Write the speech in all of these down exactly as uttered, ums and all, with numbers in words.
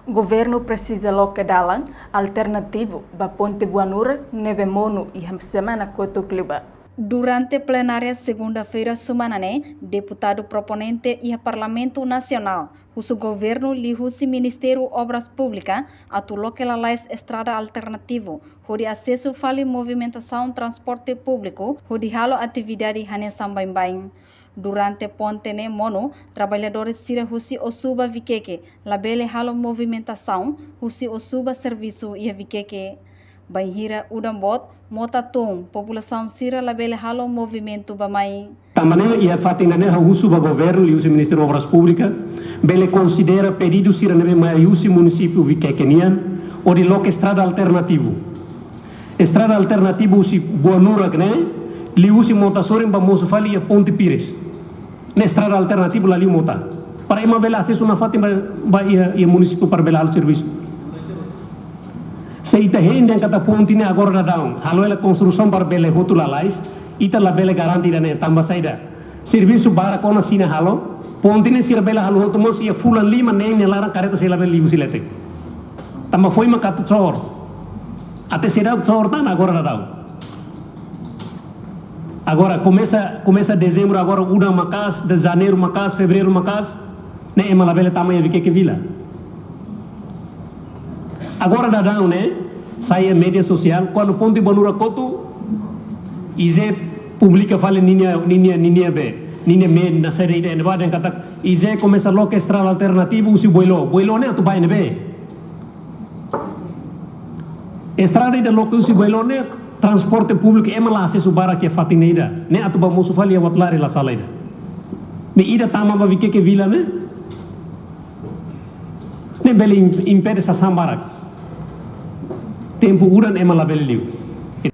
Governu presiza loke dalan alternativu ba ponte Buanura ne'ebé monu iha semana kotuk liubá. Durante plenária segunda-feira semana ne'e, deputadu proponente iha Parlamentu Nasionál husu governu liuhusi Ministériu Obras Públikas atu loke lalais estrada alternativu hodi asesu fali movimentasaun transporte públiku hodi halo atividade hanesan baibain. Durante ponte ne'e monu, traballadór sira husi Osu ba Vikeke labele halo movimentasaun husi Osu ba servisu iha Vikeke. Bainhira udan boot, mota tun, populasaun sira labele halo movimentu bá-mai. Tanba ne'e, iha fatin ne'e ha'u husu ba governu liuhusi Ministériu Obras Públikas bele konsidera pedidu sira ne'ebé mai husi munisípiu Vikeke nian hodi loke estrada alternativu. Estrada alternativu husi Buanura ne'e, liuhusi mota sorin bá mosu fali iha ponte Pires. Ne'e estrada alternativu la liu mota. Para ema bele asesu nafatin ba, ba iha, iha munisípiu para bele halo servisu. Se ita hein dehan katak ponte ne'e agora daudaun, halo hela konstrusaun para bele hotu lalais, ita labele garante ida-ne'e tanba saida. Servisu barak ona sira halo, ponte ne'e sira bele halo hotu mós iha fulan lima neen nia laran karreta sei labele liu husi leten. Tanba foin mak atu cor. Até seidauk cor tan agora daudaun. Agora komesa, komesa dezembru agora udan maka'as, de janeiru maka'as, fevereiru maka'as, ne'e ema labele tama iha Vikeke vila. Agora daudaun ne'e, sai iha média sosiál, kuandu ponte Buanura kotu, IGE publika fali ninia, ninia, ninia be, ninia me na sede ida ne'ebá dehan katak, IGE komesa loke estrada alternativu husi Boilo, Boilo ne'e atu bá iha ne'ebé? Estrada ida loke husi Boilo ne'e, transporte públiku ema la asesu barak iha fatin ne'e ida. Ne'e atu bá mosu fali iha Uatolari la sala ida. Ne'e ida tama ba Vikeke vila ne'e. Ne'e bele im-, impede sasán barak. Tempu udan ema labele liu.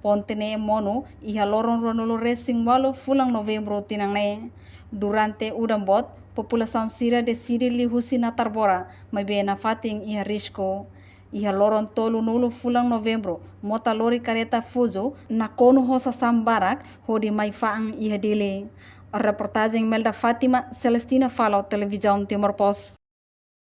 Ponte ne'e monu iha loron ruanulu-resin-ualu fulan Novembru tinan ne'e. Durante udan boot, populasaun sira deside liuhusi Natarbora, maibé nafatin iha risku. Iha loron tolunulu fulan Novembru, mota lori karreta Fuso nakonu ho sasán barak hodi mai fa'an iha Dili. Reportajen Melda Fátima, Celestina Falo, Televizaun Timor Post.